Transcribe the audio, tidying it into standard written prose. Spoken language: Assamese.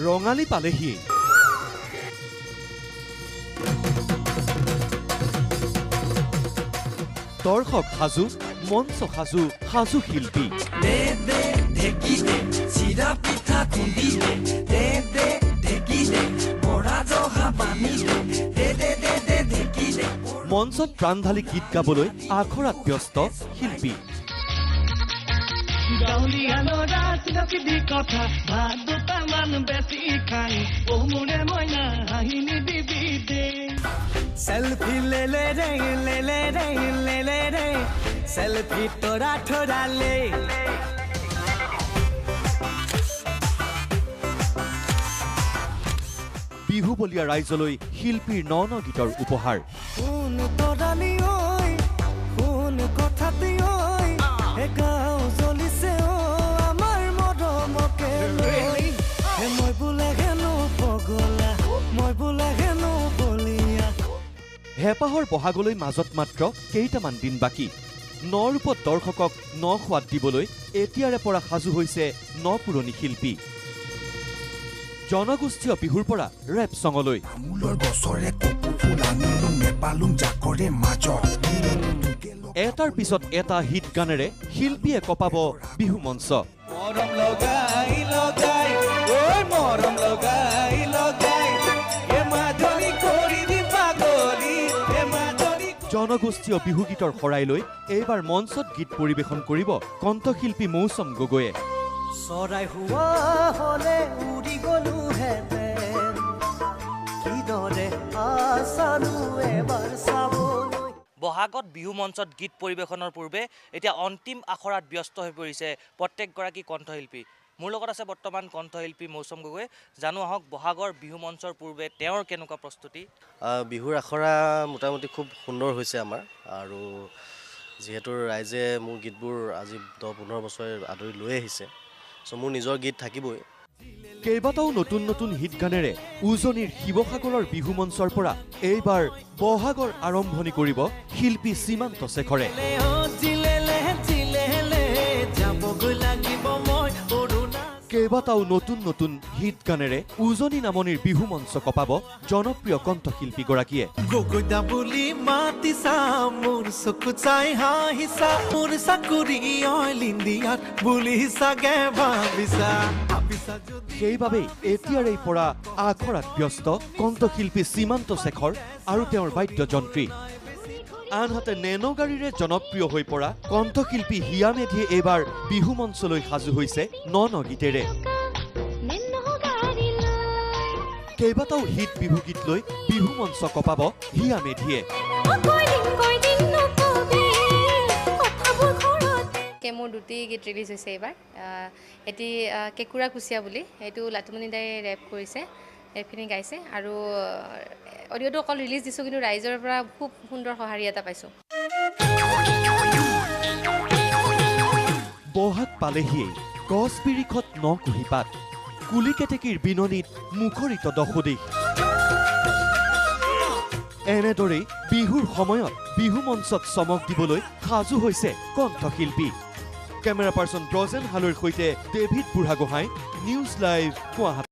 ৰঙালী পালেহিয়েই। দৰ্শক সাজু, মঞ্চ সাজু, সাজু শিল্পী। মঞ্চত প্ৰাণঢালি গীত গাবলৈ আখৰাত ব্যস্ত শিল্পী। বিহু বলীয়া ৰাইজলৈ শিল্পীৰ ন ন গীতৰ উপহাৰ। হেঁপাহৰ বহাগলৈ মাজত মাত্ৰ কেইটামান দিন বাকী। ন ৰূপত দৰ্শকক ন সোৱাদ দিবলৈ এতিয়াৰে পৰা সাজু হৈছে ন পুৰণি শিল্পী। জনগোষ্ঠীয় বিহুৰ পৰা ৰেপ চঙলৈ, এটাৰ পিছত এটা হিট গানেৰে শিল্পীয়ে কঁপাব বিহু মঞ্চ। জনগোষ্ঠীয় বিহুগীতৰ শৰাই লৈ এইবাৰ মঞ্চত গীত পৰিৱেশন কৰিব কণ্ঠশিল্পী মৌচম গগৈয়ে। চৰাই হোৱা হ'লে উৰি গ'লোহেঁতেন, কিদৰে আছানো এবাৰ চাবলৈ। বহাগত বিহু মঞ্চত গীত পৰিৱেশনৰ পূৰ্বে এতিয়া অন্তিম আখৰাত ব্যস্ত হৈ পৰিছে প্ৰত্যেকগৰাকী কণ্ঠশিল্পী। মোৰ লগত আছে বৰ্তমান কণ্ঠশিল্পী মৌচম গগৈ। জানো আহক বহাগৰ বিহু মঞ্চৰ পূৰ্বে তেওঁৰ কেনেকুৱা প্ৰস্তুতি। বিহুৰ আখৰা মোটামুটি খুব সুন্দৰ হৈছে আমাৰ, আৰু যিহেতু ৰাইজে মোৰ গীতবোৰ আজি 10-15 বছৰে আদৰি লৈ আহিছে, চ' মোৰ নিজৰ গীত থাকিবই। কেইবাটাও নতুন নতুন হিট গানেৰে উজনিৰ শিৱসাগৰৰ বিহু মঞ্চৰ পৰা এইবাৰ বহাগৰ আৰম্ভণি কৰিব শিল্পী সীমান্ত শেখৰে। কেইবাটাও নতুন নতুন হিট গানেৰে উজনি নামনিৰ বিহু মঞ্চ কঁপাব জনপ্ৰিয় কণ্ঠশিল্পীগৰাকীয়ে। সেইবাবেই এতিয়াৰে পৰা আখৰাত ব্যস্ত কণ্ঠশিল্পী সীমান্ত শেখৰ আৰু তেওঁৰ বাদ্যযন্ত্ৰী। আনহাতে নেনো গাড়ীৰে জনপ্ৰিয় হৈ পৰা কণ্ঠশিল্পী হিয়া মেধিয়ে এইবাৰ বিহু মঞ্চলৈ সাজু হৈছে ন ন গীতেৰে। কেইবাটাও হিট বিহুগীত লৈ বিহু মঞ্চ কঁপাব হিয়া মেধিয়ে। মোৰ দুটি গীত ৰিলিজ হৈছে এইবাৰ। এটি কেঁকুৰা কুচিয়া বুলি, সেইটো লাটুমণি দাই ৰেপ কৰিছে, ৰেপখিনি গাইছে, আৰু অডিঅ'টো অকল ৰিলিজ দিছোঁ, কিন্তু ৰাইজৰ পৰা খুব সুন্দৰ সঁহাৰি এটা পাইছোঁ। বহাগ পালেহিয়েই গছ বিৰিখত ন কুঁহিপাত, কুলি কেতেকীৰ বিননিত মুখৰিত দশোদিশ। এনেদৰেই বিহুৰ সময়ত বিহু মঞ্চত চমক দিবলৈ সাজু হৈছে কণ্ঠশিল্পী। কেমেৰা পাৰ্চন ব্ৰজেন হালৈৰ সৈতে David Burhagohain, news live, Guwahati.